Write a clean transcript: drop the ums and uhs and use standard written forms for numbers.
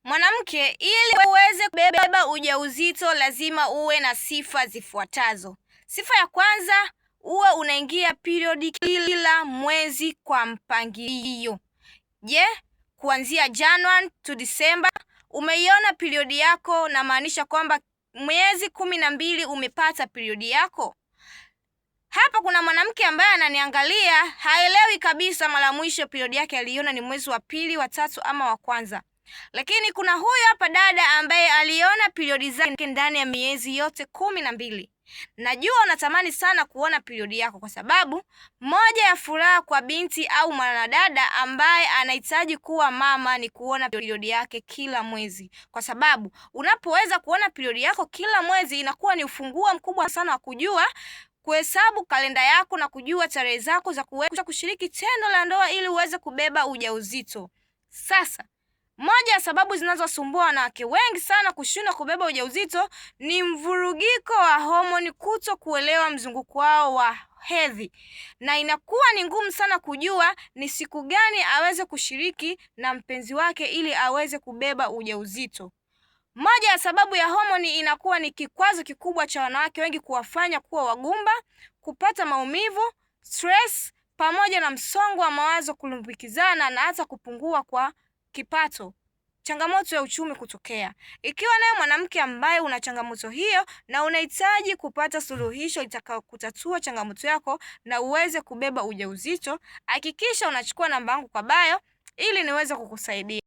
Mwanamke, ili uweze kubeba ujauzito lazima uwe na sifa zifuatazo. Sifa ya kwanza, uwe unaingia period kila mwezi kwa mpangilio. Je, kuanzia January to December umeiona periodi yako? Namaanisha kwamba miezi 12 umepata periodi yako. Hapa kuna mwanamke ambaye ananiangalia haelewi kabisa mara mwisho periodi yake aliiona ni mwezi wa pili, wa tatu ama wa kwanza. Lakini kuna huyu hapa dada ambaye aliona periodi zake ndani ya miezi yote 12. Najua unatamani sana kuona periodi yako, kwa sababu moja ya furaha kwa binti au mwanadada ambaye anahitaji kuwa mama ni kuona periodi yake kila mwezi, kwa sababu unapoweza kuona periodi yako kila mwezi inakuwa ni ufunguo mkubwa sana wa kujua kuhesabu kalenda yako na kujua tarehe zako za kuweza kushiriki tendo la ndoa ili uweze kubeba ujauzito. Sasa moja ya sababu zinazosumbua wanawake wengi sana kushindwa kubeba ujauzito ni mvurugiko wa homoni, kuto kuelewa mzunguko wao wa hedhi, na inakuwa ni ngumu sana kujua ni siku gani aweze kushiriki na mpenzi wake ili aweze kubeba ujauzito. Moja ya sababu ya homoni inakuwa ni kikwazo kikubwa cha wanawake wengi kuwafanya kuwa wagumba, kupata maumivu, stress pamoja na msongo wa mawazo kulimbikizana na hata kupungua kwa kipato, changamoto ya uchumi kutokea. Ikiwa naye mwanamke ambaye una changamoto hiyo na unahitaji kupata suluhisho itakayokutatua changamoto yako na uweze kubeba ujauzito, hakikisha unachukua namba yangu kwa bio ili niweze kukusaidia.